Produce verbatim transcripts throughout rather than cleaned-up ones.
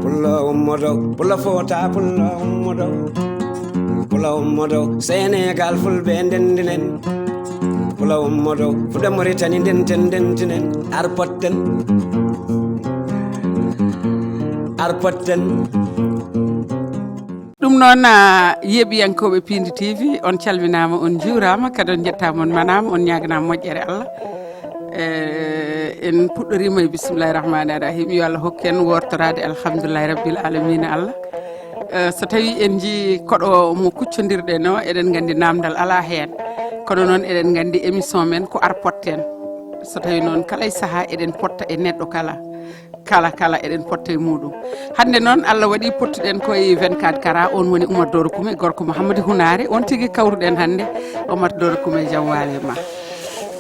Pullo ummodo, pullo fota, pullo ummodo. Pullo ummodo, Senegal fulɓe ndendinen. Pullo ummodo, fuɗa Mauritanie ndenten ndentinen. Arpotten. Arpotten. Ɗum noon, ah, yeeɓiyankooɓe Pindi T V, on calminaama, on njuuraama, kadi on njettaama, on manaama, on ñaaganaama moƴƴere Allah. Eh, en puɗɗoriima e bismillahi rahmani rahim. Yo Allah hokku en wortoraade alhamdulillahi rabbil alamina Allah. Eh, so tawii en njii koɗo mo kuccondirɗen o, eɗen nganndi naamndal alaa heen. Kono noon eɗen nganndi émission men ko arpotten. So tawii noon kala e sahaa eɗen potta e neɗɗo kala. Kala, kala eɗen potta e muuɗum. Hannde noon Allah waɗi pottuɗen ko e vingt-quatre Kara, on woni Oumar Doro Kume, gorko Mouhamadou Hunaare, on tigi kawruɗen hannde. Oumar Doro Kume, jam waale ma.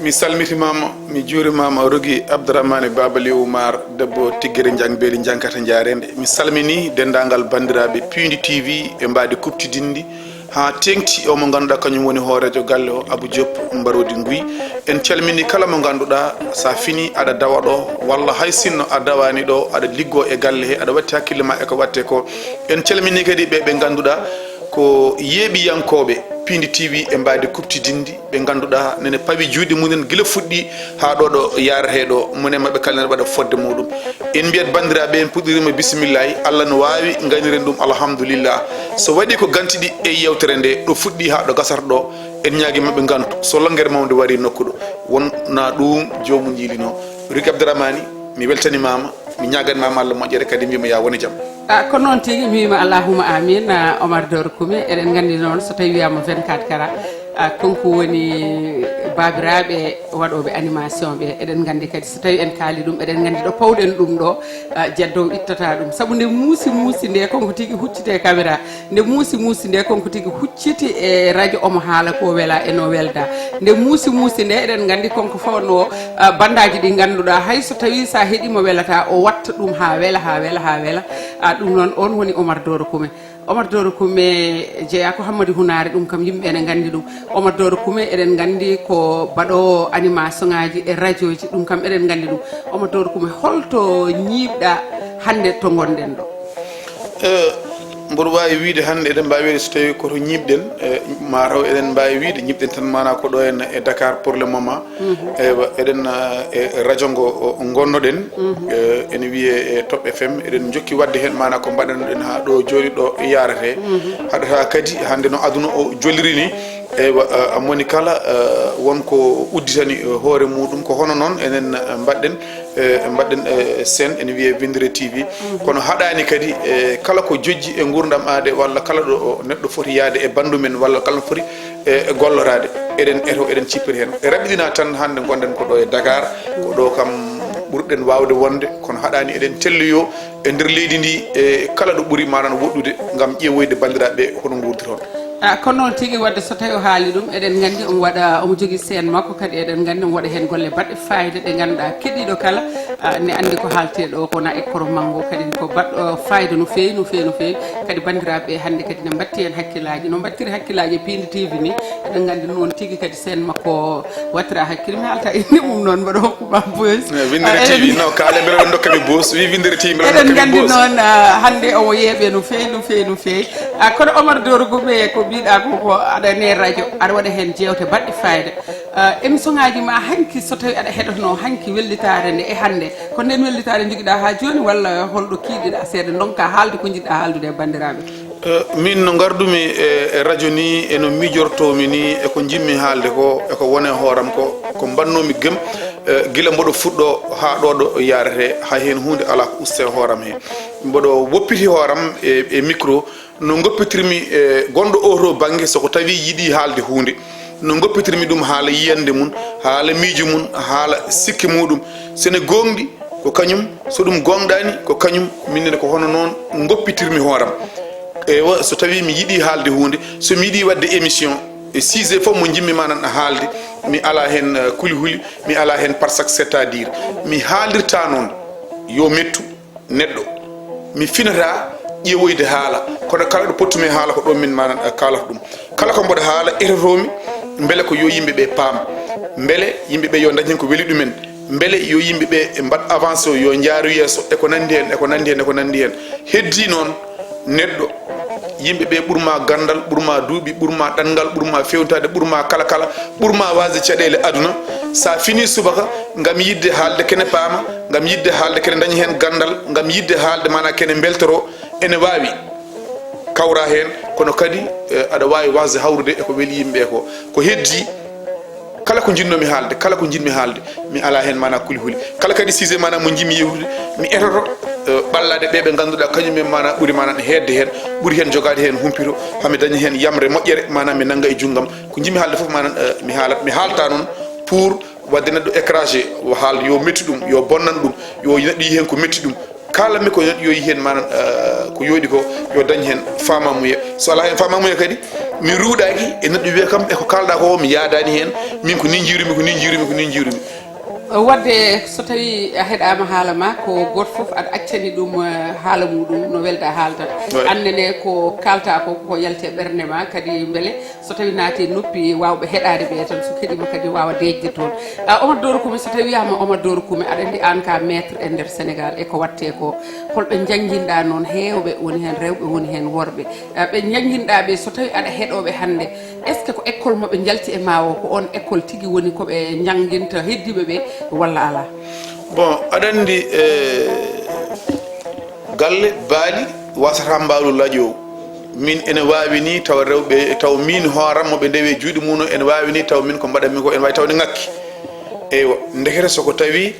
Mi salmitimaama, mi juurimaama, Rogi Abdourahmane Baba Liw Oumar, debbo tiggere njang beeli njankata njaarende. Mi salmini denndaangal banndiraaɓe Pindi T V e mbaadi kuɓtidinndi haa teeŋti o mo ngannduɗaa kañum woni hooreejo galle o, Abou Diop Mbaroodi Nguy. En calmini kala mo ngannduɗaa so a fini aɗa dawa ɗo, walla hay sinno a dawaani ɗo, aɗa liggoo e galle he, aɗa watti hakkille ma e ko watte ko. En calmini kadi ɓe ɓe ngannduɗaa ko yeeɓiyankooɓe Pindi T V e mbaadi kuɓtidinndi, ɓe ngannduɗaa nene pawi juuɗe mumen gila fuɗɗi haa ɗo ɗo yaarete ɗo, mone maɓɓe kala nene waɗa fodde muɗum. En mbiyat banndiraaɓe, en puɗɗiriima bisimillahi, Allah no waawi, ngayniren ɗum alhamdulillah. So waɗi ko gantiɗi e yewtere nde, ɗo fuɗɗi haa ɗo gasata ɗo, en ñaagi maɓɓe ngantu. So lanngere mawnde wari nokku ɗo, wona ɗum joomum yiilino. Rogi Abdourahmane, mi weltanimaama, mi ñaaganmaama Allah moƴƴere, kadi mbiyma ya wone jam. Ah, ko noon tigi, mi wiima allahumma amin. Ah, Omar Doro Kume, eɗen nganndi noon so tawi wiyaama vingt-quatre Kara, ah, kanko woni baabiraaɓe waɗooɓe animation ɓe. Eɗen nganndi kadi so tawi en kaali ɗum, eɗen nganndi ɗo pawɗen ɗum ɗo, ah, jeddo ittata ɗum. Sabu nde muusi muusi nde, kanko tigi huccite caméra. Nde muusi muusi nde, kanko tigi hucciti e radio, omo haala ko wela e no welda. Nde muusi muusi nde, eɗen nganndi kanko fawnoo, ah, bandaaji ɗi ngannduɗaa, hay so tawi sa heɗiimo welata, o watta ɗum haa wela, haa wela, haa wela. Ah, ɗum noon, on woni Omar Doro Kume. Omar Doro Kume jeyaa ko Hammadi Hunaare, ɗum kam yimɓe ene nganndi ɗum. Omar Doro Kume, eɗen nganndi ko baɗoowo animation ŋaaji e radio ji, ɗum kam eɗen nganndi ɗum. Omar Doro Kume, holto ñiiɓɗa hannde to ngonɗen ɗo? Eh, mboɗo waawi wiyde hannde, eɗen mbaawi wiyde so tawii ko to ñiiɓɗen, eh, ma taw eɗen mbaawi wiyde ñiiɓɗen tan, maanaa ko ɗo en e Dakar pour le moment. Mhm. Eywa, eɗen, eh, e radio ngo, o, ngonnoɗen, mhm, eh, ene wiyee, eh, Top F M. Eɗen njokki waɗde heen, maanaa ko mbaɗanoɗen haa ɗo jooni ɗo yaarete. Mhm. Haɗata kadi hannde no aduna o jolliri ni. Eywa, eh, mo woni kala, eh, won ko udditani, eh, hoore muɗum. Ko hono noon enen, eh, mbaɗɗen, eh, mbaɗɗen, eh, seen ene wiyee Winndere T V. Mhm. Kono haɗaani kadi, eh, kala ko jojji e nguurndam aade walla kala ɗo o neɗɗo foti yahde e banndu men walla kala no foti e, e golloraade. Eɗen eto, eɗen cippiri heen. E raɓɓiɗina tan hannde ngonɗen ko ɗo e Dakar, ko ɗo kam ɓurɗen waawde wonde, kono haɗaani eɗen telloyoo e nder leydi ndi, e kala ɗo ɓuri manan woɗɗude ngam ƴeewoyde banndiraaɓe hono nguurdiron. Ah, ko noon tigi, waɗde so tawi o haali ɗum, eɗen nganndi omo waɗa, omo jogii seen makko, kadi eɗen nganndi omo waɗa heen golle baɗɗe fayida ɗe ngannduɗaa keɗiiɗo kala, ah, ne anndi ko haaletee ɗo, ko na ekkoro manngo, kadi ko baɗɗo fayida no feewi, no feewi, no feewi. Kadi banndiraaɓe hannde kadi ne mbatti heen hakkillaaji, no mbattiri hakkillaaji e Pindi T V ni. Eɗen nganndi noon tigi kadi seen makko wattira hakkille. Mi haalta innde mum noon, mboɗo hokku ma boos. Eh, Winndere Ah, T V, eɗen no, kaale mbele on ndokka mi boos. Wi Winndere T V, mbele on eɗen ndokka mi nganndi boos. Noon, ah, hannde omo yeeɓe no feewi, no feewi, no feewi. Ah, kono Omar Doro Kume, ko mbiɗa ko, ko aɗa ne radio, aɗa waɗa heen jeewte baɗɗe fayida. Ah, émission ŋaaji ma hanki, so tawi aɗa heɗotono hanki wellitaare nde e hannde, ko nden wellitaare njogiɗa haa jooni, walla holɗo kiiɗiɗa seeɗa, ndonka haalde ko njiɗɗa haaldude e banndiraaɓe? Eh, min no ngardumi e, e radio ni, e no miijortoomi ni, e ko njiɗmi haalde ko, e ko woni e hooram ko, ko mbannoomi gem, eh, gila mboɗo fuɗɗo haa ɗo ɗo yaarete, hay heen huunde alaa ko usta e hooram he. Mboɗo woppiti hooram e, e micro, no ngoppitirmi, eh, gonɗo oo to bannge, so ko tawi yiɗi haalde huunde, no ngoppitirmi ɗum haala yiyannde mum, haala miijo mum, haala sikke muɗum. So ne gooŋɗi, ko kañum, so ɗum gooŋɗaani, ko kañum. Min ne ko hono noon ngoppitirmi hooram. Eywa, so tawi mi yiɗi haalde huunde, so mi yiɗi waɗde émission, e sujet fof mo njiɗmi manan haalde, mi alaa heen, eh, kuli-huli, mi alaa heen par ce que c'est-à-dire. Mi haaldirta noon yo mettu neɗɗo. Mi finata ƴeewoyde haala, kono kala ɗo pottumi haala ko ɗoon min manan, eh, kaalata ɗum. Kala ko mboɗo haala, etotoomi mbele ko yo yimɓe ɓe paam, mbele yimɓe ɓe yo ndañ heen ko weli ɗumen. Mbele yo yimɓe ɓe mbaɗ avancé o, yo njaaru yeeso, e ko nanndi heen, e ko nanndi heen, e ko nanndi heen. Heddii noon neɗɗo, yimɓe ɓe ɓurma ganndal, ɓurma duuɓi, ɓurma ɗanngal, ɓurma fewntaade, ɓurma kala kala, ɓurma waasde caɗeele aduna. So a finii subaka ngam yiɗde haalde kene paama, ngam yiɗde haalde kene daña heen ganndal, ngam yiɗde haalde maanaa kene mbeltoroo, ene waawi kawra heen, kono kadi, eh, aɗa waawi waasde hawrude e ko weli yimɓe ko. Ko heddii, kala ko njiɗnomi haalde, kala ko njiɗmi haalde, mi alaa heen maanaa kuli-huli. Kala kadi sujet maanaa mo njiɗmi yewtude, mi etoto, eh, ɓallaade ɓe ɓe ngannduɗaa kañum en maanaa ɓuri maanaa heedde heen, ɓuri heen jogaade heen humpito, haa mi daña heen yamre moƴƴere, maanaa mi nannga e junngam. Ko njiɗmi haalde fof maanaa, eh, mi haalat, mi haalta noon pour waɗde neɗɗo écrasé, o haalda yo metti ɗum, yo bonnan ɗum, yo neɗɗo yiyi heen ko metti ɗum. Kaalatmi ko neɗɗo yo yiyi heen maanaa, eh, ko yooɗi ko, yo dañ heen faamaamuya. So alaa heen faamaamuya kadi, mi ruuɗaaki e neɗɗo wiya kam e ko kaalɗaa ko, mi yaadaani heen, min ko nii njiirumi, ko nii njiirumi, ko nii njiirumi. Wadde so tawii a heɗaama haala ma, ko gooto fof aɗa accani ɗum, eh, haala muɗum, no welɗaa haalta. Ouais. Aan ne ko kaaltaa ko, ko yalti e ɓernde ma, kadi mbele so tawii naati e noppi waawɓe heɗaade ɓe tan, so keɗiima kadi waawa deeƴde toon. Ah, Omar Doro Kume, so tawii wiyaama Omar Doro Kume, aɗa anndi aan ka maître e nder Sénégal e ko waɗtee ko. Holɓe njannginɗaa noon heewɓe, woni heen rewɓe, woni heen worɓe. Ah, ɓe njannginɗaa ɓe, so tawii aɗa heɗoo ɓe hannde, est-ce que ko école mo ɓe njalti e ma o, ko oon école tigi woni ko ɓe njannginta heddiiɓe ɓe, walla alaa? Bon, aɗa anndi, eh, galle baali waasata mbaalu laaƴoowu. Min ene waawi nii tawa rewɓe, tawa miin hooram mo ɓe ndewi e juuɗe mum o, ene waawi nii tawa min ko mbaɗatmi ko, ene waawi tawa ne ŋakki. Eywa, ndekete so ko tawi,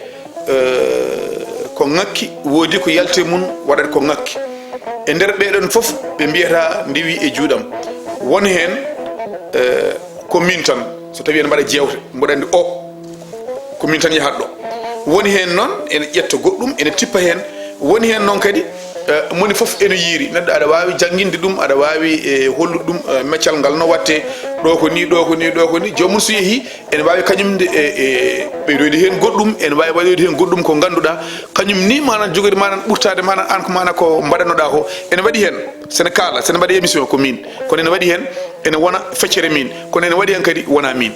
eh, ko ŋakki, woodi ko yalti e mum, waɗat ko ŋakki. E nder ɓee ɗoon fof, ɓe mbiyata ndewi e juuɗam. Won heen, eh, ko min tan, so tawi ene mbaɗa jeewte, mboɗo anndi o, ko min tan yahat ɗo. Woni heen noon, ene ƴetta goɗɗum, ene tippa heen. Woni heen noon kadi, eh, moni fof ene yiiri. Neɗɗo aɗa waawi jannginde ɗum, aɗa waawi, eh, hollude ɗum, eh, meccal ngal no waɗtee, ɗo ko nii, ɗo ko nii, ɗo ko nii. Joomum so yehii, ene waawi kañum nde, e, e, ɓeydoyde heen goɗɗum, ene waawi waɗoyde heen goɗɗum ko ngannduɗaa, kañum nii maanaa jogori maanaa ɓurtaade maanaa aan ko maanaa ko mbaɗanoɗaa ko. Ene waɗi heen, so ne kaala, so ne mbaɗa émission ko miin. Kono ene waɗi heen, ene wona feccere miin. Kono ene waɗi heen kadi wonaa miin.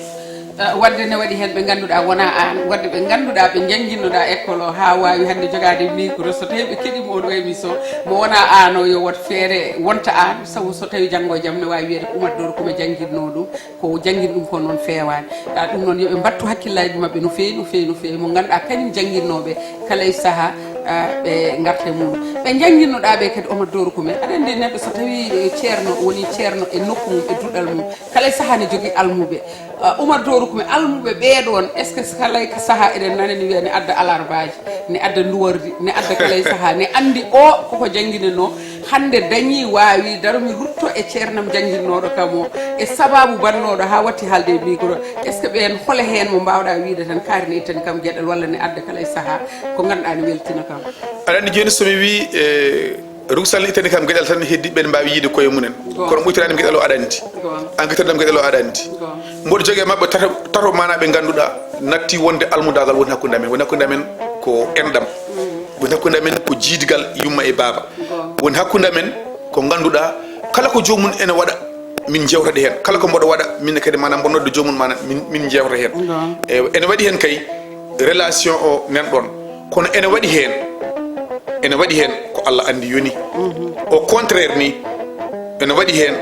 Eh, wadde ne waɗi heen ɓe ngannduɗaa wonaa aan, wadde ɓe ngannduɗaa ɓe njannginnoɗaa école o haa waawi hannde jogaade micro, so tawii ɓe keɗiima oɗo émission, mo wonaa aan o yo waɗ feere wonta aan, sabu so tawii janngo e jam ne waawi wiyeede ko Oumar Doro Kume jannginno ɗum, ko janngin ɗum ko noon feewaani. Ah, ɗum noon yo ɓe mbattu hakkillaaji maɓɓe no feewi, no feewi, no feewi, mo ngannduɗaa kañum jannginnooɓe kala e sahaa, ah, ɓe ngarta e muɗum. Ɓe njannginnoɗaa ɓe kadi Oumar Doro Kume, aɗa anndi neɗɗo so tawii, eh, ceerno woni ceerno e nokku mum, e duɗal mum, kala e sahaa ne jogii almuɓe. Ah, Oumar Doro Kume, almuɓe ɓee ɗoon, est-ce que kala e sahaa eɗen nana ne wiya ne adda alarbaaji, ne adda nduwardi, ne adda kala e sahaa, ne anndi o koko jannginanoo, hannde dañii, waawi, daro mi rutto e ceernam jannginnooɗo kam o, e sabaabu bannooɗo haa watti haalde e micro, est-ce que ɓeen hole heen mo mbaawɗaa wiyde tan kaari ne ittani kam geɗal walla ne adda kala e sahaa ko ngannduɗaa ne weltina kam? Aɗa anndi jooni so mi wii, eh, Ruksal ittani kam geɗal tan, heddi ɓen mbaawi yiide koye mumen. Goonga. Kono ɓuytanaani mi geɗal o aɗa anndi. Goonga. An ittani kam geɗal o aɗa anndi. Goonga. Mboɗo jogii e maɓɓe tato, tato maanaa ɓe ngannduɗaa nattii wonde almudaagal woni hakkunde amen. Woni hakkunde amen ko enɗam. Mm. Woni hakkunde amen ko jiidigal yumma e baaba. Goonga. Woni hakkunde amen ko ngannduɗaa kala ko joomum ene waɗa, min njewtat heen. Kala ko mboɗo waɗa, min kadi maanaa mboɗo nodda joomum maanaa min, min njewta heen. Goonga. E, ene waɗi heen kay relation o nan ɗoon. Kono ene waɗi heen, ene waɗi heen ko Allah anndi yoni. Mhm. Au contraire ni, ene waɗi heen,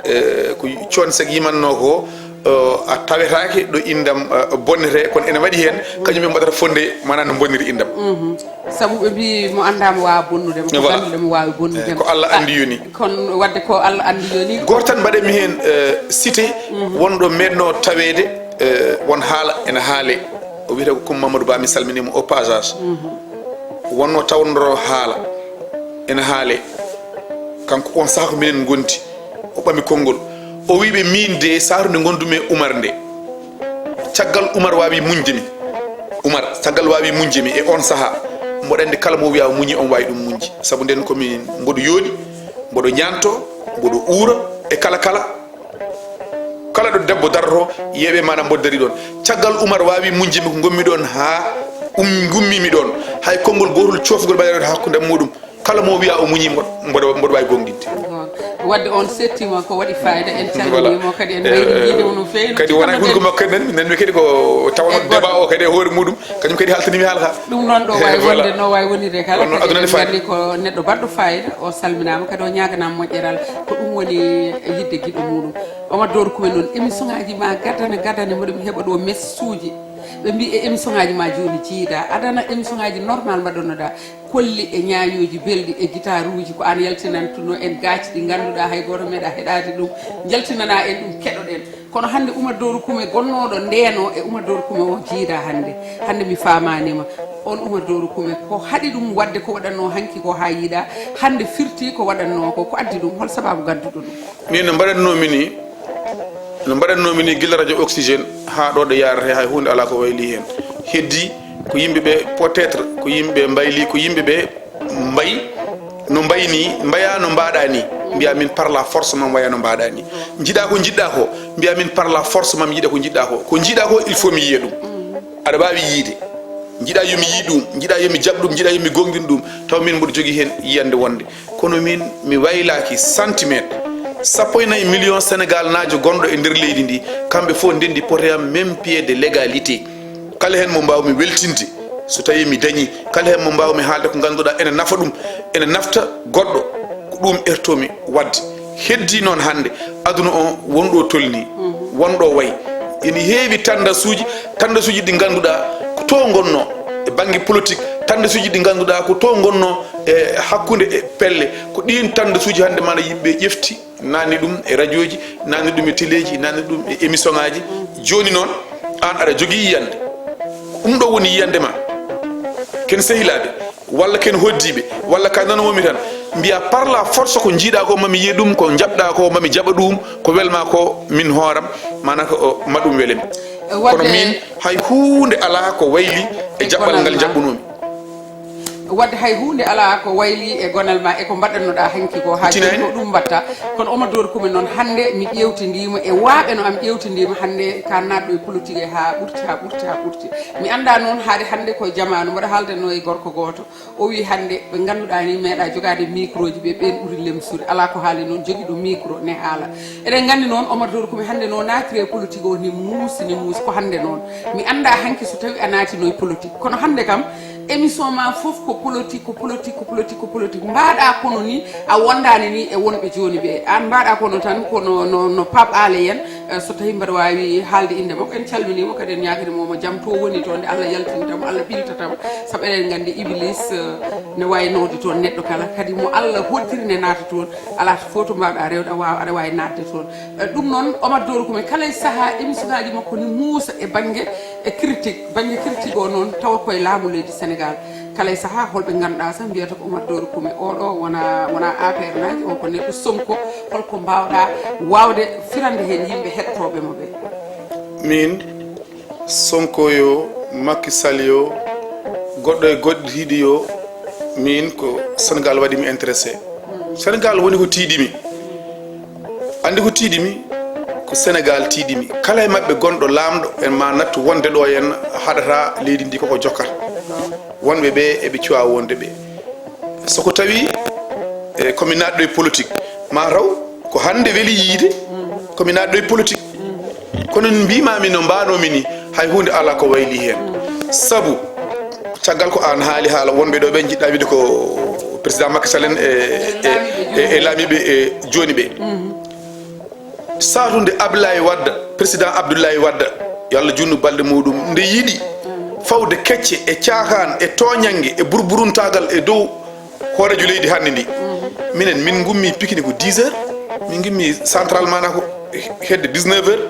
eh, ko Thione Seck yimannoo ko, eh, a tawetaake ɗo inndam, eh, bonnetee, kono ene waɗi heen, kañum en mbaɗata fonnde, maanaa no bonniri inndam. Mhm. Sabu ɓe mbii mo anndaa mo waawa bonnude mo, ko Voilà. Ngannduɗo mo waawi bonnude Eh, mo. Ko Allah Ah, anndi yoni. Kono wadde ko Allah anndi yoni. Gooto tan mbaɗe mi heen, eh, cité, Mhm. wonɗo meɗno taweede, eh, won haala ene haalee. O wiyetee ko Coum Mamadou Ba, mi salminii mo au passage. Mhm. Wonnoo tawndoro haala ene haalee. Kanko on sahaa ko minen ngondi. O ɓami konngol. O wii ɓe, miin de, saatu nde ngondumi e Umar nde, caggal Umar waawi muñde mi. Umar, caggal waawi muñde mi e on sahaa. Mboɗo anndi kala mo wiyaa o muñi, on waawi ɗum muñde. Sabu nden ko min mboɗo yooɗi, mboɗo ñaanto, mboɗo uura e kala kala. Kala ɗo debbo daroto, yeeɓe maanaa mboɗo darii ɗoon. Caggal Umar waawi muñde mi ko ngonmi ɗoon haa um, ngummii mi ɗoon. Hay konngol gootol coofgol mbaɗaani hakkunde am muɗum. Kala mo wiya o muñi, mboɗo, mboɗo, mboɗo waawi goongɗinde. Wadde on settima ko waɗi fayida, en calminimo kadi, en ɓeydi yiide mo no feewi. Kadi wona hunko makko kadi, nan mi kadi ko tawano débat o kadi e hoore muɗum, kañum kadi haltanimi haala ka. Ɗum noon ɗo wawi wonde, no wawi wonirde kala kadi, eɗen gandi ko neɗɗo baɗɗo fayida, o salminama kadi, o ñaganama moƴƴeral. Ko ɗum woni yidde giɗo muɗum. Omar Doro Kume noon, émission ngaji ma gadane gadane, mboɗo mi heɓa ɗo message uji. Ɓe mbi e émission ngaji ma joni jiida, adana émission ngaji normal mbaɗonoɗa, kolli e ñañooji belɗi e gitaaruuji, ko aan yaltinantuno en gaaci ɗi ngannduɗaa hay gooto meeɗa heɗaade ɗum, njaltinana en ɗum, keɗoɗen. Kono hannde Umar Doro Kume gonnooɗo ndeenoo e Umar Doro Kume o jiidaa hannde. Hannde mi faamaani ma. On Umar Doro Kume, ko haɗi ɗum waɗde ko waɗatnoo hanki ko haa yiiɗaa, hannde firti ko waɗatnoo ko, ko addi ɗum, hol sabaabu gadduɗo ɗum? Min no mbaɗatnoomi ni, no mbaɗatnoomi ni gila radio oxygène haa ɗo ɗo yaarata, hay huunde alaa ko wayli heen. Heddi ko yimɓe ɓe, peut-être ko yimɓe ɓe mbayli, ko yimɓe ɓe mbayi no mbayni, mbaya no mbaɗa ni, mbiya min par la force mam waya no mbaɗa ni. Jiɗa ko jiɗɗa ko, mbiya min par la force mam yiɗa ko jiɗɗa ko. Ko jiɗa ko, il faut mi yiya ɗum. Aɗa wawi yiide. Jiɗa yomi yii ɗum, jiɗa yomi jaɓ ɗum, jiɗa yomi gongin ɗum, taw min mboɗo jogii heen yiyande wonde. Kono min mi waylaaki centimètre. Sappo e nayi million Sénégal naajo gonɗo e nder leydi ndi, kamɓe fof ndendi pote am même pied de légalité. Kala heen mo mbaawmi weltinde, so tawii mi dañii, kala heen mo mbaawmi haalde ko ngannduɗaa ene nafa ɗum, ene nafta goɗɗo, ko ɗum ertomi waɗde. Heddi noon hannde, aduna o wonɗo tolni, wonɗo wayi, ene heewi tandasuuji, tandasuuji ɗi ngannduɗaa ko to ngonnoo e bannge politique, tandasuuji ɗi ngannduɗaa ko to ngonnoo e hakkunde e pelle. Ko ɗiin tandasuuji hannde mana yimɓe ƴefti, nanni ɗum e radiooji, nanni ɗum e teleeji, nanni ɗum e émission ngaji. Jooni noon, aan aɗa jogii yiyannde. Ko ɗum ɗo woni yiyannde ma. Ken sehilaaɓe, walla ken hoddiiɓe, walla ka nanoomi tan, mbiya par la force ko jiiɗa ko mami yiya ɗum, ko jaɓɗa ko mami jaɓa ɗum, ko welma ko min hooram, mana ko ma ɗum welem. Kono min hay huunde alaa ko wayli e jaɓɓal ngal jaɓɓunoomi. Wadde hay huunde alaa ko wayli e gonal ma e ko mbaɗannoɗa hanki ko, haa jooni ko ɗum mbatta. Kono Omar Doro Kume noon, hannde mi ƴeewtindiima e waaɓe no am ƴeewtindiima hannde ka naatɗo e politique e haa ɓurti, haa ɓurti, haa ɓurti. Mi annda noon haade hannde ko jamaanu mboɗo haaldanno e gorko gooto. O wi hannde ɓe ngannduɗaa ni meeɗa jogaade micro ji ɓe, ɓeen ɓuri lemsude. Alaa ko haali noon, jogiiɗo micro ne haala. Eɗen nganndi noon Omar Doro Kume hannde no naatiri e politique o ni muusi, ni muusi ko hannde noon. Mi annda hanki so tawi a naatino e politique. Kono hannde kam, émission ma fof ko politique, ko politique, ko politique, ko politique. Mbaɗa kono ni a wondaani ni e wonɓe jooni ɓe. Aan mbaɗa kono tan ko no, no, no Pape Alé en, eh, so tawi mbaɗa waawi haalde innde makko. En calminiimo kadi en ñaaganiimo mo jam to woni to, nde Allah yaltintamo, Allah ɓiltatamo. Sabu eɗen nganndi Iblis, eh, ne waynoode toon neɗɗo kala. Kadi mo Allah hoddiri ne naata toon. Alaa to fof to mbaawɗa rewde, a waawa, aɗa waawi naatde toon. Eh, ɗum noon, Omar Doro Kume, kala e sahaa, émission ngaji makko ni muusa e bannge, e critique, bannge critique o noon, tawa koye laamu leydi Sénégal. Kala e sahaa, holɓe ngannduɗaa tan mbiyata ko Omar Doro Kume, oɗo wona, wona A P R naajo, o ko neɗɗo Sonko. Holko mbaawɗa waawde firande heen yimɓe heɗotooɓe mo ɓe? Min, Sonko yo, Macky Sall yo, goɗɗo e goɗɗo hiɗi yo, min ko Sénégal waɗi mi intéressé. Sénégal woni ko tiiɗimi. Anndi ko tiiɗimi? Ko Sénégal tiiɗimi. Kala e maɓɓe gonɗo laamɗo en ma nattu wonde ɗo en haɗata leydi ndi koko jokkata. Wonɓe ɓe eɓe cuwa wonde ɓe. So ko tawi, e, komi naatɗo e politique, ma taw ko hannde weli yiide, komi naatɗo e politique. Kono mbimami no mbanomi ni, hay huunde alaa ko wayli heen. Sabu, caggal ko aan haali haala wonɓe ɗo ɓe, jiɗɗa wiide ko président Macky Sall en e, e, e, e laamiiɓe e jooni ɓe. Satunde Abdoulaye Wade, président Abdoulaye Wade, yo Allah junnu balɗe muɗum, nde yiɗi fawde kecce e caakaan e tooñannge e burburuntagal e dow hooreejo leydi hannde ndi. Minen, min ngummi Pikine ko dix heures, min ngummi Central mana ko hedde dix-neuf heures.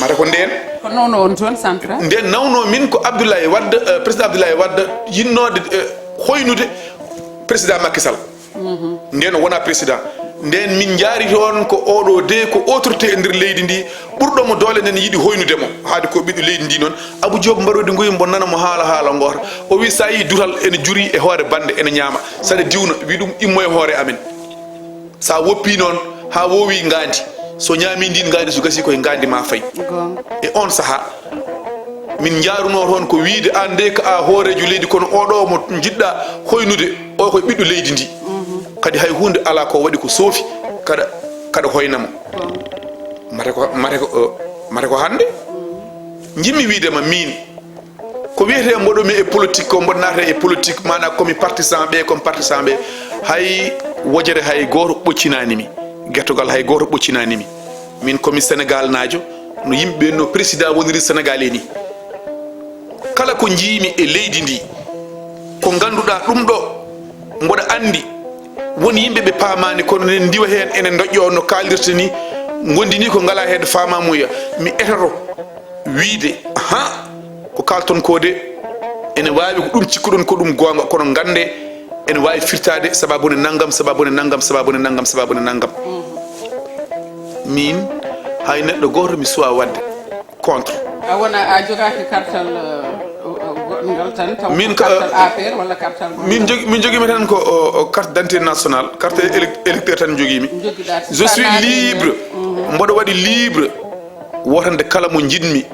Mata ko ndeen. Ko nawno on toon Central? Ndeen nawno min ko Abdoulaye Wade, eh, président Abdoulaye Wade yinnoode, eh, hoynude président Macky Sall. Nden o wona président. Nden min jaari toon ko oɗo de ko autorité e nder leydi ndi, ɓurɗo mo doole nden yiɗi hoynude mo. Haade ko ɓiɗɗo leydi ndi noon. Abou Diop mbaroodi ngoyi mbo nana mo haala haala ngoota. O wi sa yi dutal ene juri e hoore bande ene ñaama. Saɗa diwna, wi ɗum immo e hoore amen. Sa woppi noon ha wowi ngaandi. So ñaami ndin ngaandi so gasi koye ngaandi ma fayi. E on saha. Min njaarunoo toon ko wiyde, aan de ko a hooreejo leydi, kono oɗo mo njiɗɗa hoynude, o ko ɓiɗɗo leydi ndi. Kadi hay huunde alaa ko waɗi ko soofi, kaɗa, kaɗa hoyna mo. Mate ko, mate ko, mate ko hannde? Njiɗmi wiyde ma miin, ko wiyetee mboɗo mi e politique ko, mboɗo naata e politique, maanaam ko mi partisan ɓe, ko mi partisan ɓe. Hay wojere hay gooto ɓoccinaani mi. Gertogal hay gooto ɓoccinaani mi. Min ko mi Senegal naajo, no yimɓe, no président woniri Senegal e ni. Kala ko njiimi e leydi ndi, ko ngannduɗaa ɗum ɗo, mboɗo anndi won yimɓe ɓe paamaani, kono enen ndiwa heen, enen ndoƴƴoo no kaalirta ni, ngondi ni ko ngalaa heen faamaamuya. Mi etoto wiyde, ahan, ko kaalton ko de, ene waawi ko ɗum cikkuɗon ko ɗum goonga, kono nganndee, ene waawi firtaade sababu ne nanngam, sababu ne nanngam, sababu ne nanngam, sababu ne nanngam. Miin, hay neɗɗo gooto mi suwaa waɗde contre. A wona, a jogaaki kartal, eh, o, o, goɗngal tan, taw min ko ka, kartal A P R walla kartal gongal? Min jogi, min jogiimi tan ko o, o carte d'identité nationale, carte élec-, électeur tan jogiimi. Njogiɗaa. Je suis libre. Mhm. Mboɗo waɗi libre wotande kala mo njiɗmi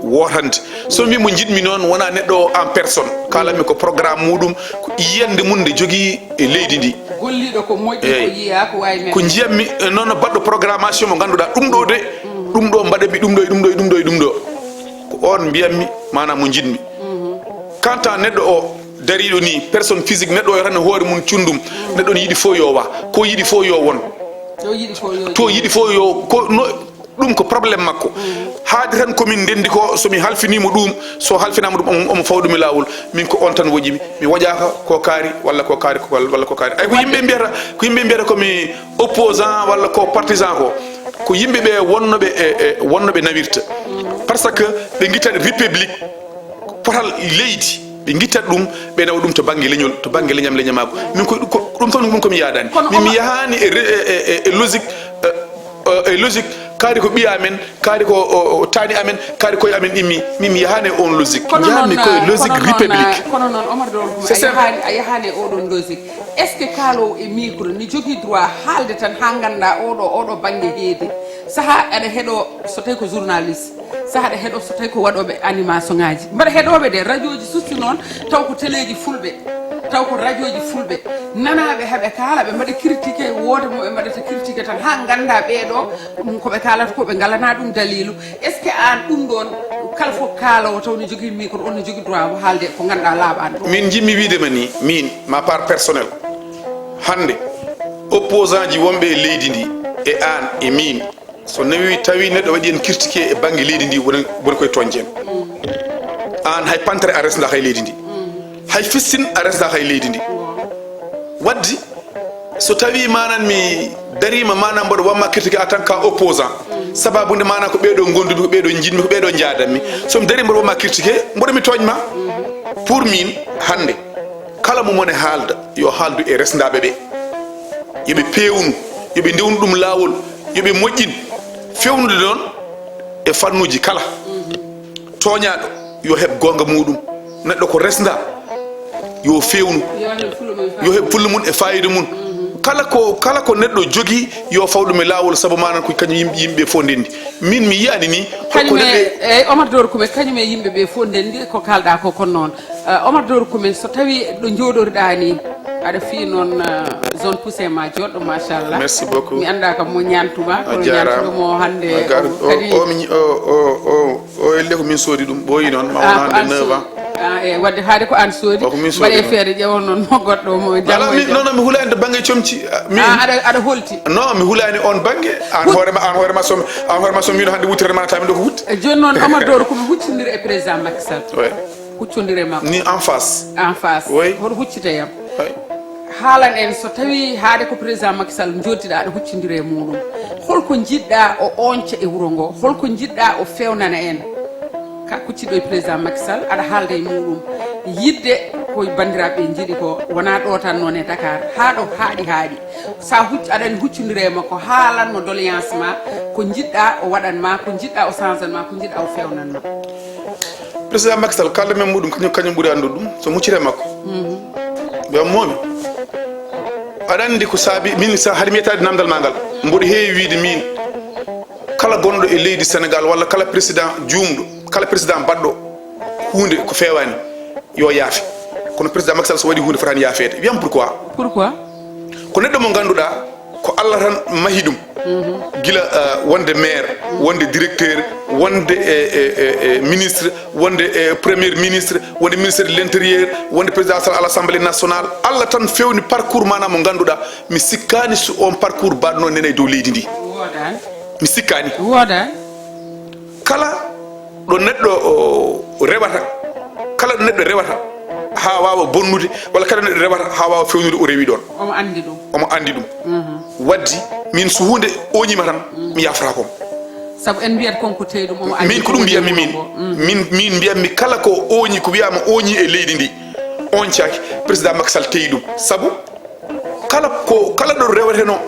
wotande. So mi mo njiɗmi noon, wonaa neɗɗo o en personne. Kaalatmi ko programme muɗum, ko yiyannde mum nde jogii e leydi ndi. Golliiɗo ko moƴƴi, ko yiyaa, ko waawi men. Ko njiyammi, eh, noon baɗɗo programmation mo ngannduɗaa, ɗum ɗo de, ɗum ɗo mbaɗanmi, ɗum ɗo e ɗum ɗo e ɗum ɗo e ɗum ɗo. Ko oon mbiyammi, maanaam mo njiɗmi. Quant à neɗɗo o dariiɗo ni, personne physique, neɗɗo o tan e hoore mum cundum, neɗɗo ne yiɗi fof yo wa, ko yiɗi fof yo won. To yiɗi fof yo, to yiɗi fof yo, ko no, ɗum ko problème makko. Haadi tan ko min ndenndi ko, so mi halfiniima ɗum, so halfinaama ɗum, omo, omo fawa ɗum e laawol. Min ko oon tan woƴimi. Mi woƴaaka ko kaari, walla ko kaari, walla, walla ko kaari. Ay, ko yimɓe mbiyata, ko yimɓe mbiyata ko mi opposant walla ko partisan ko. Ko yimɓe ɓe wonno ɓe, e, e, wonno ɓe nawirta. Parce que ɓe ngitta république, potal leydi, ɓe ngittat ɗum, ɓe nawa ɗum to bannge leñol, to bannge leñam, leñamaagu. Min ko, ko ɗum tan, ɗum ko mi yaadaani. Kono min, mi yahaani e re-, e, e, e, e logique, e, e, e logique, kaari ko ɓiya amen, kaari ko, o, o, taani amen, kaari koye amen immi. Min mi yahaani e oon logique. Kono njahanmi noon, ko e logique kono noon, république. Kono noon, Omar Doro Guma, c'est simple. A yahaani, a yahaani e oɗon logique. Est-ce que kaaloowo e micro ne jogii droit haalde tan haa nganndaa oɗo, oɗo bannge heedi? Sahaa aɗa heɗoo so tawi ko journaliste. Sahaa aɗa heɗoo so tawi ko waɗooɓe animation ŋaaji. Mbaɗa heɗooɓe de, rajooji susti noon, taw ko teleeji fulɓe, taw ko rajooji fulɓe. Nanaaɓe haɓe kaala, ɓe mbaɗa critiqué, wooda mo ɓe mbaɗata critiqué tan, haa nganndaa ɓee ɗoo, ɗum ko ɓe kaalata ko, ɓe ngalanaa ɗum daliilu. Est-ce que aan ɗum ɗoon, kala fof kaaloowo taw ne jogii micro, oon ne jogii droit mo haalde ko ngannduɗaa laaɓaani ɗum? Min njiɗmi wiyde ma ni, miin, ma part personnel, hannde, opposant ji wonɓe e leydi ndi, e aan, e miin, so newi tawi neɗɗo waɗi en critiqué e bannge leydi ndi, woni, woni koye tooñde en. Aan hay pantere a resndaaka e leydi ndi. Hay fistin a resndaaka e leydi ndi. Wadde, so tawi manan mi dariima, manan mboɗo wamma critiqué en tant que opposant, sababu nde manan ko ɓeeɗo ngondumi, ko ɓeeɗo njiɗmi, ko ɓeeɗo njaadanmi. So mi darii mboɗo wamma critiqué, mboɗo mi tooñma. Pour min, hannde, kala mo mone haalda, yo haaldu e resndaaɓe ɓe. Yo ɓe peewnu, yo ɓe ndewnu ɗum laawol, yo ɓe moƴƴin. Feewnude noon e fannuuji kala. Tooñaaɗo yo heɓ goonga muuɗum. Neɗɗo ko resndaa, yo feewnu, yo heɓ fulla mum e faayiida mum. Kala ko, kala ko neɗɗo jogii, yo faw ɗum e laawol, sabu manan ko kañum yimɓe, yimɓe fof ndenndi. Min mi yiyaani ni, kañum e, neɗɗo e, eyi, Omar Doro Kume, kañum e yimɓe ɓe fof ndenndi ko kaalɗaa ko, kono noon, eh, Omar Doro Kume, so tawi ɗo njooɗorɗaa ni, aɗa fii noon, eh, zone poussé ma jooɗɗo, machallah. Merci beaucoup. Mi anndaa kam mo ñaantuma, kono ñaantuɗo mo hannde. A jaaraama. O, o, o, o, o, elle ko min soodi ɗum, ɓooyi noon, ma won hannde neuf ans. Ah, e wadde haade ko aan soodi. O, ko min soodi. Mbaɗee feere ƴeewon noon mo goɗɗo mo janngo e jam. Non, non, mi hulaani to bannge comci. Ah, min. Ah, aɗa, aɗa holti? Non, mi hulaani oon bannge. Aan hoore ma, aan hoore ma som, aan hoore ma som wiino hannde wuttirde ma taami ɗo ko wutti. E jooni noon, Omar Doro ko mi huccondire e président Macky Sall. Oui. Huccondire makko. Ni en face. En face. Oui. Hoto huccite yam. Oui. Haalan en so tawi haade ko président Macky Sall njooɗiɗaa aɗa huccondire e muuɗum. Holko njiɗɗaa o oñca e wuro ngo? Holko njiɗɗaa o fewnana en? Ka kucciɗo e président Macky Sall, aɗa haalda e muuɗum. Yiɗde ko banndiraaɓe njiɗi ko, wonaa ɗo tan, noon e Dakar, haa ɗo haaɗi haaɗi. Sa hucc-, aɗa huccondire e makko, haalan mo doléance ma, ko njiɗɗaa o waɗan ma, ko njiɗɗaa o change an ma, ko njiɗɗaa o fewnan ma. Président Macky Sall, kalda men muuɗum, kañum, kañum ɓuri anndude ɗum, so muccire makko. Mhm. Ɓe momi. Aɗa anndi ko saabi, min sa, haɗi mi yettaade namdal ma ngal. Mboɗo heewi wiide min, kala gonɗo e leydi Sénégal, walla kala président juumɗo, kala président baɗɗo, huunde ko feewaani, yo yaafe. Kono président Macky Sall so waɗi huunde, fotaani yaafeede. Wiyam pourquoi? Pourquoi? Ko neɗɗo mo ngannduɗaa ko Allah tan mahi ɗum. Gila, eh, wonde maire, wonde directeur, wonde, eh, eh, eh, eh, ministre, wonde, eh, premier ministre, wonde ministre de l'intérieur, wonde président à l'Assemblée nationale. Allah tan fewni parcours maanaam mo ngannduɗaa, mi sikkaani so on parcours mbaɗno nene e dow leydi ndi. Woodaani. Mi sikkaani. Woodaani. Kala ɗo neɗɗo o rewata, kala ɗo neɗɗo rewata haa waawa bonnude, walla kala neɗɗo rewata haa waawa fewnude, o rewi ɗoon. Omo anndi ɗum. Omo anndi ɗum. Waddi, min so huunde ooñiima tan, mi yafraako mo. Sabu en mbiyat kon ko teyi ɗum, omo anndi. Min ko ɗum mbiyammi min. Min, min mbiyammi kala ko ooñi, ko wiyaama ooñi e leydi ndi, on caaki, président Macky Sall teyi ɗum. Sabu kala ko, kala ɗo reweteno,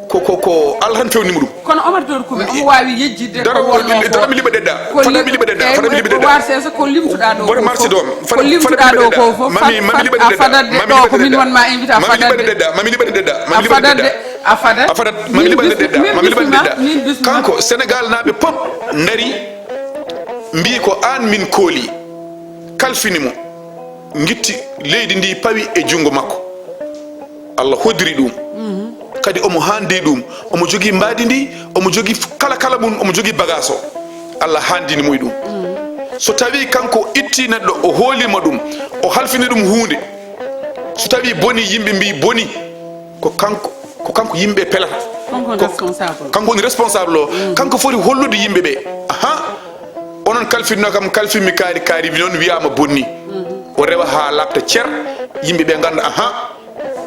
ko, ko, ko Allah tan fewnimo ɗum. Kono Omar Dor Kumi, omo waawi yejjitde ko wonno ko. Dara mi liɓa ɗeɗɗa. Fada mi liɓa ɗeɗɗa. Fada mi liɓa ɗeɗɗa. Warse so ko limtuɗa ɗo. Boto marsi ɗo. Ko limtuɗa ɗo ko fof. Mami, mami liɓa ɗeɗɗa. Fadat de ɗo ko min wonma invité a fadat de. Mami liɓa ɗeɗɗa. Mami liɓa ɗeɗɗa. A fadat. A fadat. Mami liɓa ɗeɗɗa. Mami liɓa ɗeɗɗa. Kanko Sénégal naaɓe pop ndari mbi ko aan min kooli. Kalfini mo. Ngitti leydi ndi pawi e junngo makko. Allah hoddiri ɗum. Kadi omo haandi ɗum. Omo jogii mbaadi ndi, omo jogii f-, kala kala mum, omo jogii bagaas o. Allah haandini mo e ɗum. So tawi kanko itti neɗɗo, o hoolima ɗum, o halfini ɗum huunde, so tawi boni, yimɓe mbi boni, ko kanko, ko kanko yimɓe pelata. Kanko woni responsable. Kanko woni responsable o. Kanko foti hollude yimɓe ɓe. Aha. Onon kalfinno kam, kalfinmi kaari, kaari wi noon, wiyaama bonni. O rewa haa laaɓta cer, yimɓe ɓe ngannda, aha,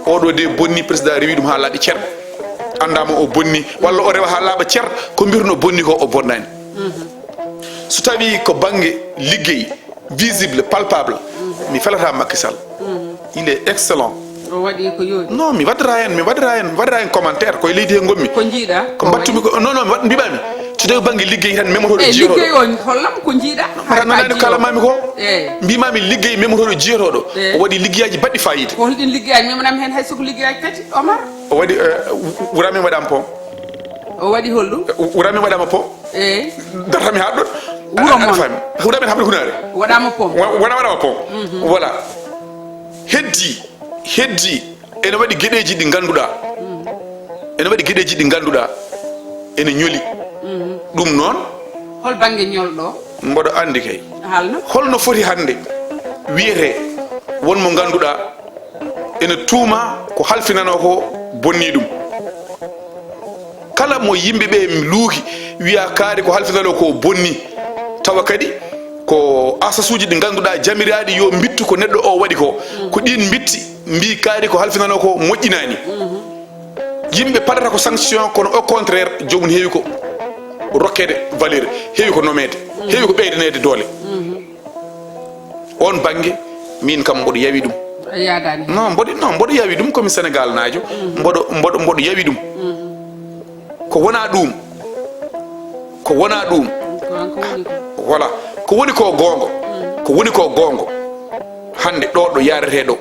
oɗo de bonni, président rewi ɗum haa laaɓi cer. Anndaama o bonni, walla o rewa haa laaɓa cer, ko mbirno bonni ko o bonnaani. So tawi ko bannge liggey, visible, palpable, mi felata Macky Sall. Il est excellent. O waɗi ko yooɗi. Non, mi waɗata heen, mi waɗata heen, mi waɗata heen commentaire, ko e leydi he ngonmi. Ko njiiɗa? Ko mbattumi ko, non, non, mi waɗ-, mbiɓami. So tawi bannge liggey tan, memotooɗo, eh, jiyotooɗo. Liggey o, hollam ko njiiɗa? Mbaɗa nanani ko kalamami ko? Eh. Mbimami liggey memotooɗo jiyotooɗo. Eh. O waɗi liggeyaaji baɗɗi fayida. Ko holɗin liggeyaaji? Memanaami heen hay so ko liggeyaaji tati, Omar. O waɗi, eh, wu-, wuraami waɗaama pont. O waɗi holɗum? Eh, wu-, wuraami waɗaama pont. Eh. Dartami haa ɗon. Wuro mon. Aɗa faami? Wuraami haɓre hunaare. Waɗaama pont. Wa-, wona waɗaama pont. Voilà. Heddi, heddi, ene waɗi geɗeeji ɗi ngannduɗaa. Ene waɗi geɗeeji ɗi ngannduɗaa. Ene ñoli. Ɗum noon. Hol bannge ñolɗo? Mboɗo anndi kay. Haalno? Holno foti hannde wiyetee won mo ngannduɗaa ene tuuma ko halfinanoo ko bonni ɗum? Kala mo yimɓe ɓe luuki, wiya kaari ko halfinanoo ko bonni. Tawa kadi ko asasuuji ɗi ngannduɗaa jamiraaɗi yo mbittu ko neɗɗo o waɗi ko. Ko ɗiin mbitti, mbi kaari ko halfinanoo ko moƴƴinaani. Yimɓe palata ko sanction, kono au contraire, joomum heewi ko rokkeede valeur, heewi ko nomeede, heewi ko ɓeydaneede doole. On bannge, min kam mboɗo yawi ɗum. A yaadaani? Non, mboɗo, non, mboɗo yawi ɗum, komi Sénégal naajo. Mboɗo, mboɗo, mboɗo yawi ɗum. Ko wona ɗum. Ko wona ɗum. Ko kanko woni ko. Voilà. Ko woni ko goonga. Ko woni ko goonga. Hannde ɗo, ɗo yaretee ɗo.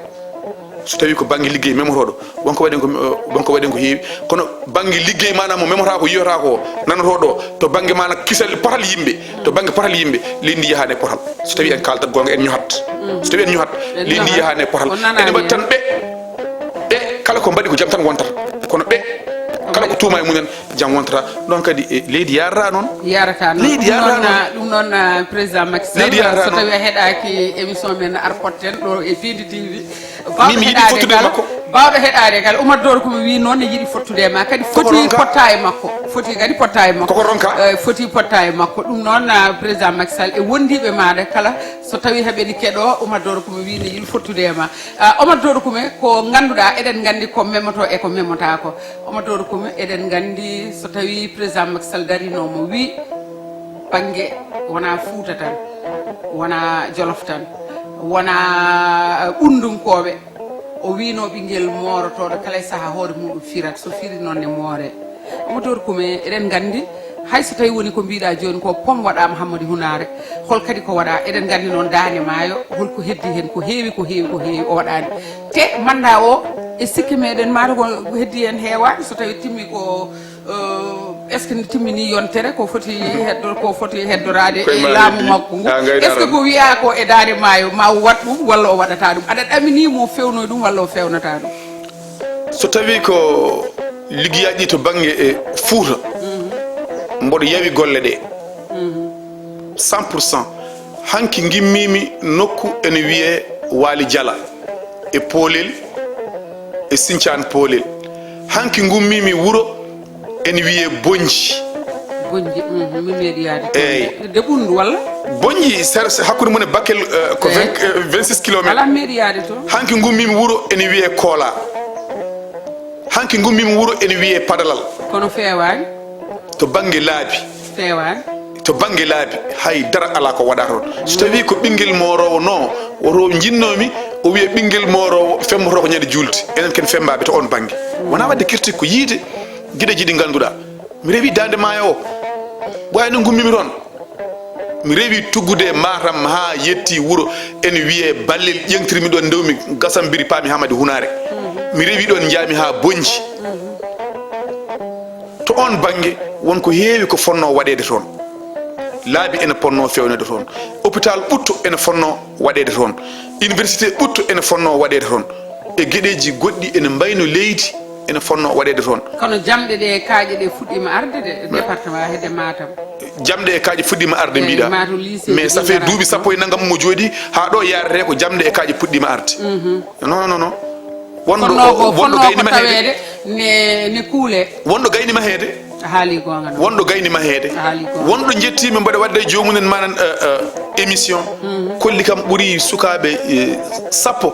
So tawi ko bannge liggey memotooɗo, wonko waɗen ko, wonko waɗen ko heewi. Kono bannge liggey, maanaam mo memotoo ko, yiyotoo ko, nanotoo ɗo, to bannge maanaam kisal potal yimɓe, to bannge potal yimɓe, leydi ndi yahaani e potal. So tawi en kaaldat goonga, en ñohat. So tawi en ñohat, leydi ndi yahaani e potal. Ene mbaɗi tan ɓe, ɓe kala ko mbaɗi ko jam tan wontata. Kono ɓe, kala ko tuuma e mumen, jam wontata. Ɗon kadi, e, leydi yarata noon. Yarata noon. Leydi yarata noon. Ɗum noon, ah, président Macky Sall, leydi yarata noon. So tawi a heɗaaki émission men Arpotten ɗo e Pindi T V, min mi yiɗi fottude e makko. Baawɗo heɗaade kala, Oumar Doro ko mi wii noon ne yiɗi fottude e ma. Kadi foti potta e makko. Foti kadi potta e makko. Koko ronka. Eh, foti potta e makko. Ɗum noon, ah, président Macky Sall e wondiiɓe maaɗa kala, so tawi haɓeni keɗo, Oumar Doro ko mi wii ne yiɗi fottude e ma. Ah, Oumar Doro Kume, ko ngannduɗaa, eɗen nganndi ko memoto e ko memotaako. Oumar Doro Kume, eɗen nganndi so tawi président Macky Sall darino mo wii bannge wona Fuuta tan, wona Jolof tan, wona, eh, ɓunndunkooɓe. O wiino ɓinngel moorotooɗo kala e sahaa hoore muɗum firat, so firi noon ne moore. Oumar Doro Kume, eɗen nganndi, hay so tawi woni ko mbiɗa jooni ko pom waɗaama Hammadi Hunaare, hol kadi ko waɗa? Eɗen nganndi noon daande maayo, holko heddi heen? Ko heewi, ko heewi, ko heewi o waɗaani. Te mannda o, e sikke meɗen, maata ko heddi heen heewaani, so tawi timmi ko Euh, est ce que ne timmini yontere ko foti heddo ko foti heddoraade e laamu makko ngu? Est ce que ko wiya ko e daande maayo ma o waɗ ɗum walla o waɗata ɗum? Aɗa ɗamini mo fewnoy ɗum walla o fewnata ɗum? So tawi ko liggeyaaji ɗi to bannge e Fuuta, mboɗo yawi golle ɗe cent pour cent. Hanki ngimmiimi nokku ene wiyee Waali Jala e Poolel, e Sincaan Poolel. Hanki ngummiimi wuro ene wiyee Bonji. Bonji, mhm, mi meeɗi yaade toon. Eey. De Ɓunndu walla? Bonji, ser-, ser-, hakkunde mum e Bakel, eh, ko vingt, eh, vingt-six kilomètres. Alaa, mi meeɗi yaade toon. Hanki ngummiimi wuro ene wiyee Koola. Hanki ngummiimi wuro ene wiyee Padalal. Kono feewaani? To bannge laabi. Feewaani? To bannge laabi, hay dara alaa ko waɗaa toon. So tawii ko ɓinngel mooroowo, non, woto njinnoomi, o wiya ɓinngel mooroowo femmboto ko ñande juulde. Enen ken femmbaaɓe to oon bannge. Wonaa waɗde critique, ko yiide geɗeji ɗi ngannduɗaa. Mi rewi daande maayo o. Ɓooyaani ngummiimi toon. Mi rewi tuggude e Matam haa yetti wuro ene wiyee Ballel, ƴeeŋtirmi ɗoon, ndewmi Gasambiri, paami Hamadi Hunaare. Mi rewi ɗoon, njaami haa Bonji. To oon bannge, won ko heewi ko fotnoo waɗeede toon. Laabi ene potnoo feewneede toon. Hôpital ɓutto ene fotnoo waɗeede toon. Université ɓutto ene fotnoo waɗeede toon. E geɗeji goɗɗi ene mbayno leydi ene fotnoo waɗeede toon. Kono jamɗe ɗe, kaaƴe ɗe fuɗɗiima arde de, département hedde Matam. Jamɗe e kaaƴe fuɗɗiima arde, eey, mbiɗa. Matam lycée mais de ça fait Dingara duuɓi sappo e nanngam mo jooɗi, haa ɗo yaarete ko jamɗe e kaaƴe puɗɗiima arde. Mhm. Non, non, non, non. Wonɗo, fotnoo ko, wonɗo fotnoo gayni ko maheede. Taweede ne, ne kuule. Wonɗo gayni maheede. A haali goonga noon. Wonɗo gayni maheede. A haali goonga. Wonɗo njettiimi mboɗo waɗde e joomum en manan, eh, eh, émission. Mhm. Kolli kam ɓuri sukaaɓe, eh, sappo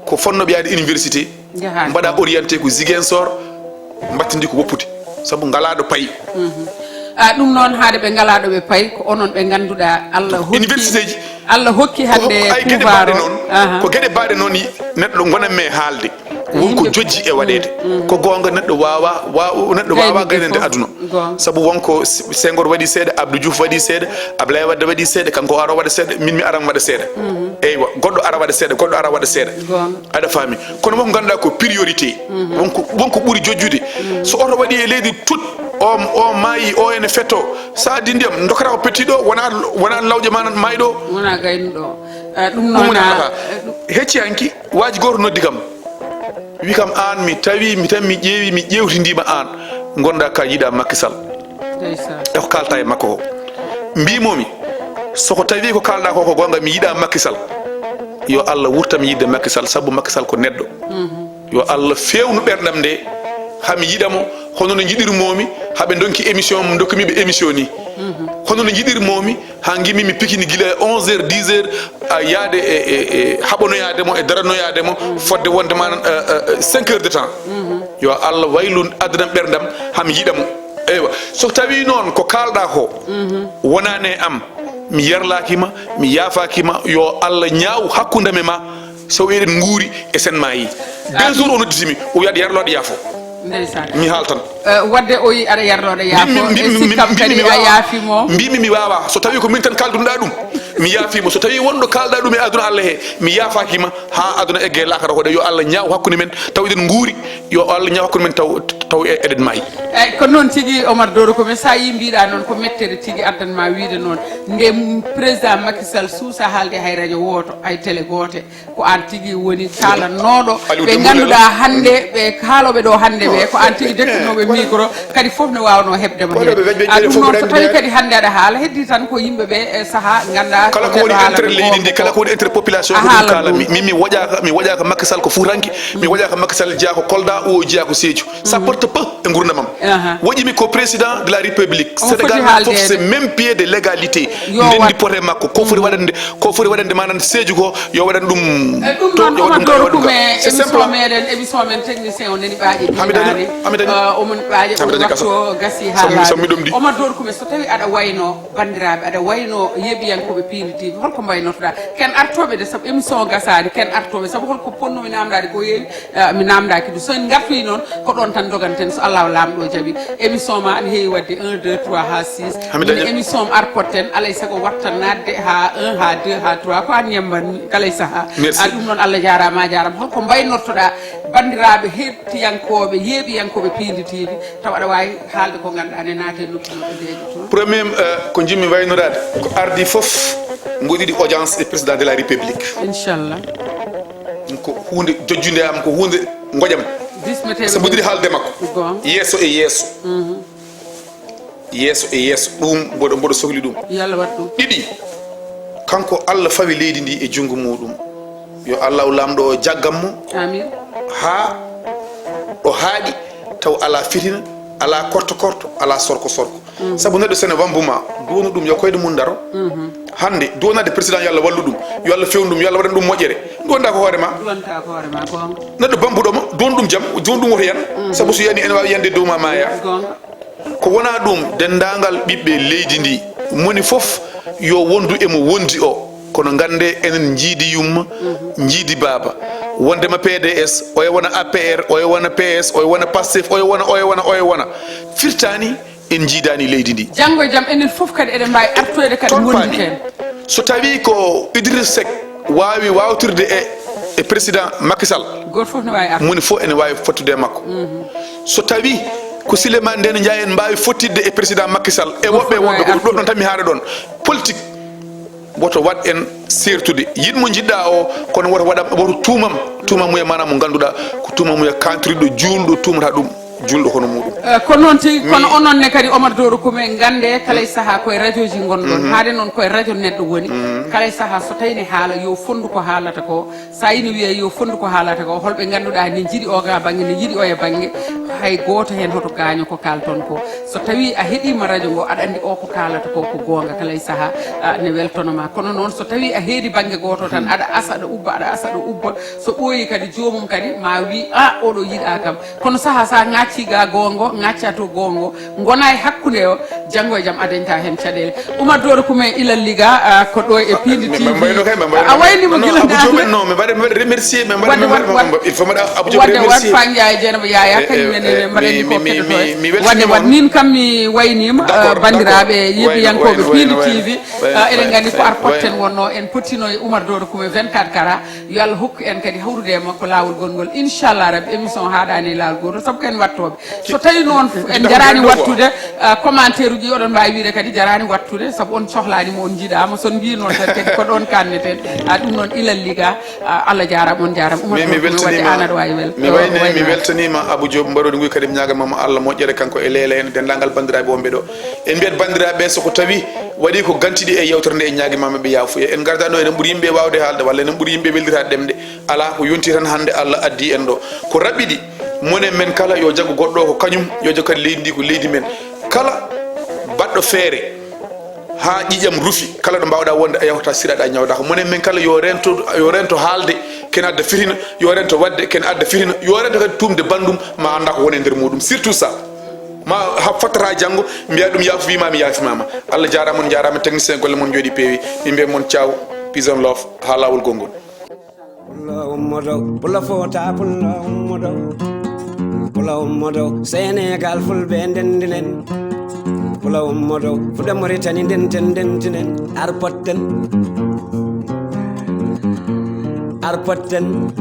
ko fotnooɓe yaade université. Njahaa mbaɗa toon. Orienté ko Ziguinchor, mbattindi ko woppude. Sabu ngalaa ɗo payi. Mhm. Ah, ɗum noon, haade ɓe ngalaa ɗo ɓe payi, ko onon ɓe ngannduɗaa Allah hokki, université ji. Allah hokki ko hannde ay geɗe pouvoir baaɗe o. Noon, aha, ko geɗe baaɗe noon neɗɗo ngonanmi e haalde. Won ko yimɓe jojji e waɗeede. Mm, mm. Ko goonga, neɗɗo waawa, waawa, neɗɗo waawa gaynande aduna. Goonga. Sabu won ko S-, Senghor waɗi seeɗa, Abdou Diouf waɗi seeɗa, Ablaye Wade waɗi seeɗa, kanko o ara waɗa seeɗa, min mi ara mi waɗa seeɗa. Mhm. Eywa, goɗɗo ara waɗa seeɗa, goɗɗo ara waɗa seeɗa. Goonga. Aɗa faami? Kono won ko ngannduɗaa ko priorité. Mhm. Won ko, won ko ɓuri jojjude. Mhm. So oto waɗi e leydi tut, o, o maayi, o ene fetto. Sa dindi am, dokkata ko pettiɗo, wona, wona lawƴe ma nan maayi ɗo. Wona gaynuɗo. Eh, ɗum ɗum noon, woni ah, alaka. Eh, ɗum hecci hanki, waaji gooto noddi kam. Wi kam, aan mi tawi, mi tan mi ƴeewi, mi ƴeewtindiima aan. Ngonɗaa ka yiɗaa Macky Sall. Ndeysaan. E ko kaalta e makko ko. Mbimomi, so ko tawi ko kaalɗaa ko ko goonga, mi yiɗaa Macky Sall. Yo Allah wurtam yiɗde Macky Sall, sabu Macky Sall ko neɗɗo. Mhm. Yo Allah feewnu ɓerɗam nde, haa mi yiɗa mo, hono no njiɗirmoomi, haa ɓe ndonki émission, ndokkumi ɓe émission ni. Mhm. Hono no njiɗirmoomi, haa ngimmi mi pikini gila e onze heures, dix heures, a yaade e, e, e haɓonoyaade mo, e daranoyaade mo, fodde wonde manan, eh, eh, cinq heures de temps. Mhm. Yo Allah waylu addanam ɓerɗam, haa mi yiɗa mo. Eywa, so tawi noon ko kaalɗaa ko, mhm, wonaani e am, mi yarlaaki ma, mi yaafaaki ma, yo Allah ñaaw hakkunde am e ma, so eɗen nguuri e sen maayi. Deux jours o nodditimi, o wiyaɗo yarlo aɗa yaafo. Ndeysaan. Mi haal tan. Eh, wadde o yi aɗa yarlo aɗa yaafo, mbimi, e mbimi, sikkam mbimi, kadi mbimi a waawa. Yaafi mo. Mbimi mi waawa. So tawi ko min tan kaldunɗaa ɗum, mi yaafi mo. So tawi wonɗo kaalɗaa ɗum e aduna Allah he, mi yaafaaki ma haa aduna egge laakara hoɗe. Yo Allah ñaaw hakkunde men, taw eɗen nguuri. Yo Allah ñaaw hakkunde men taw, taw e-, eɗen maayi. Eyyi, ko noon tigi, Omar Doro, ko mi, sa yi mbiɗa noon, ko mettere tigi addan ma wiide noon. Nde m-, président Macky Sall suusa haalde hay radio wooto, hay télé goote, ko aan tigi woni kaalannoɗo. Aliou ɓe Dembourou ngannduɗaa hannde, ɓe kaaloɓe ɗo hannde ɓe, ko aan tigi dettunoɓe micro, kadi fof ne waawno heɓde mo heen. A, ɗum noon, so tawi kadi hannde aɗa haala, heddi tan ko yimɓe ɓe, e saha, ngannda kala ko woni intérêt leydi ndi, kala ko woni intérêt population ko ɗum kaalami. Min mi waɗaka, mi waɗaka Macky Sall ko Fuutanke, mi waɗaka Macky Sall jeyaa ko Kolda, o jeyaa ko Sédhiou. Ça porte peu e nguurndam am. Aha. Waɗimi ko président de la République. Sénégal fof, c'est même pied de l'égalité. Ndenndi pote makko. Ko foti waɗande, ko foti waɗande manan Sédhiou ko, yo waɗan ɗum. E ɗum to, noon, yo waɗan ɗum Omar Doro Kume, c'est simple. Émission meɗen, émission men technicien o nani ɓaaƴe. Hami dañi, hami dañi. Euh, omon ɓaaƴe, hami dañi, on waktu o gasi haa laaɓi. Omar Doro Kume, so tawi aɗa wayno banndiraaɓe, aɗa wayno yeeɓiyankooɓe Pindi T V, holko mbaynotoɗaa? Ken artooɓe de, sabu émission o gasaani, ken artooɓe, sabu holko potnoomi naamndaade ko heewi, eh, mi naamndaaki ɗum. So en Gartoyi noon, ko ɗoon tan doganten, so Allahu Laamɗo jaɓi. Émission ma ana heewi waɗde un, deux, trois haa six. Hami daña. Émission am arpotten, alay sago watta naatde haa un, haa deux, haa trois, ko aan ñamban kalay sahaa. Merci. A, ɗum noon, Allah jaaraama, a jaaraama. Holko mbaynortoɗaa banndiraaɓe heɗtiyankooɓe, yeeɓiyankooɓe Piindi T V, tawa aɗa waawi haalde ko ngannduɗaa ne naata e nokku maɓɓe ndeeƴo toon? Premier, euh, ko njiɗmi waynoraade, ko ardi fof mboɗo yiɗi audience e président de la République. Inchallah. Ɗum ko huunde jojjunde am, ko huunde ngoƴam. Bismete. Sabu ɗiɗi haalde makko. Goonga. Yeeso e yeeso. Mhm. Yeeso e yeeso. Ɗum mboɗo, mboɗo sohli ɗum. Yo Allah waɗ ɗum. Ɗiɗi, kanko Allah fawi leydi ndi e junngo muɗum. Yo Allahu Laamɗo o jaggam mo. Amin. Haa o haaɗi, taw alaa fitina, alaa korto korto, alaa sorko sorko. Mm. Sabu neɗɗo so ne wambu ma, duwanu ɗum yo koyɗe mum daro. Mhm. Hannde, duwanaade président yo Allah wallu ɗum, yo Allah fewnu ɗum, yo Allah waɗan ɗum moƴƴere. Duwanɗaa ko hoore ma. Duwanɗaa ko hoore ma, goonga. Neɗɗo bambuɗo ma, duwan ɗum jam, duwan ɗum woto yan. Mhm. Sabu so yani ene waawi yande dow ma maaya. Goonga. Ko wonaa ɗum, denndaangal ɓiɓɓe leydi ndi, moni fof yo wondu e mo wondi o. Kono nganndee, enen njiidi yumma, njiidi baaba. Wondema P D S, oya wona A P R, oya wona P S, oya wona Pastef, oya wona, oya wona, oya wona. Firtaani en njiidaani leydi ndi. Janngo e jam, enen fof kadi eɗen mbaawi artoyde kadi. Toon ngondi paami. Heen. So tawii ko Idriss Seck waawi waawtirde e, e président Macky Sall, gooto fof ne waawi arde. Moni fof ene waawi fottude e makko. Mhm. So tawii ko Souleymane Ndéné Ndiaye en mbaawi fottitde e président Macky Sall e woɓɓe e wonɓe, ko ɗum ɗo ɗon tan mi haala ɗon. Politique, woto waɗ en seertude. Yiɗ mo njiɗɗaa o, kono woto waɗam, woto tuumam. Tuumam muya maanaam mo ngannduɗaa ko tuumam muya kantoriɗo, juulɗo, tuumata ɗum juulɗo hono muɗum. Eh, ko noon tigi, kono onon ne kadi, Omar Doro Kume, ngannde kala e sahaa koye rajoji ngonɗon. Mhm. Haade noon koye rajo neɗɗo woni. Mhm. Kala e sahaa so tawi ne haala, yo fonndu ko haalata ko. Sa ina wiya yo fonndu ko haalata ko, holɓe ngannduɗaa ne njiɗi oga bannge, ne njiɗi oya bannge, hay gooto heen hoto gaaño ko kaalton ko. So tawi a heɗiima rajo ngo, aɗa anndi o ko kaalata ko, ko goonga kala e sahaa, a, ne weltono ma. Kono noon, so tawi a heedi bannge gooto tan, aɗa asa, aɗa ubba, aɗa asa, aɗa ubba, so ɓooyi kadi, joomum kadi ma wi, a, oɗo yiɗa kam. Kono sahaa sa ŋaccii ga goongo, ŋacca to goongo, ngona e hakkunde o, janngo e jam a dañta heen caɗeele. Oumar Doro Kume Ilal Liga, a, ko ɗo e Piindi T V. A waynimo gila ndaande. Wadde, wadde, wadde, Fa Ndiaye, Dieynaba Yaya, kañum en ene mbaɗa anndi ko keɗoto en. Wadde, wadde, min kam mi wayniima, a, banndiraaɓe yeeɓiyankooɓe Piindi T V. A, eɗen nganndi ko arpotten wonno, en pottino e Oumar Doro Kume vingt-quatre Kara. Yo Allah hokku en kadi hawrude e makko laawol gongol. Inchallah Rabbi, émission haaɗaani e laawol gootol, sabu ko en wattooɓe. So tawi noon en njaraani wattude, ah, commentaire uji, oɗon mbaawi wiide kadi jaraani wattude, sabu on cohlaani mo, on njiɗaama. So on mbii noon tan kadi ko ɗoon kaanneten. Ah, ɗum noon Ilal Liga, ah, Allah jaaraama, on jaaraama. Oumar Doro Kume, wadde aan aɗa waawi wel-, mi wayni, mi weltaniima Abou Diop Mbaroodi Nguy, kadi mi ñaaganmaama Allah moƴƴere, kanko e Leela en, denndaangal banndiraaɓe wonɓe ɗo. En mbiyat banndiraaɓe, so ko tawi waɗi ko gantiɗi e yeewtere nde, en ñaagimaama ɓe yaafuya. En ngardaano, enen ɓuri yimɓe waawde haalde, walla enen ɓuri yimɓe wellitaade ɗemɗe. Alaa, ko yonti tan hannde Allah addi en ɗo. Ko raɓɓiɗi, monen men kala yo jaggu goɗɗo o ko kañum, yo jaggu kadi leydi ndi ko leydi men. Kala baɗɗo feere haa ƴiƴam rufi, kala ɗo mbaawɗaa wonde a yawtataa, siɗaɗaa, ñawdaaka. Monen men kala yo reento, yo reento haalde, ken adda fitina, yo reento waɗde, ken adda fitina, yo reento kadi tuumde banndum, ma annda ko woni e nder muuɗum. Surtout ça. Ma ha fottata janngo, mbiya ɗum yaafu, wi ma mi yaafimaama. Allah jaaraama, on jaaraama, technicien, golle mon njooɗi peewi. Min mbiya mon ciao, peace and love, haa laawol gongol. Pullo ummoto, pullo fota, pullo ummoto. Pullo ummoto, Senegal fulɓe ndendinen. Pullo ummoto, fuɗa Mauritanie ndenten, ndentinen. Arpotten. Arpotten.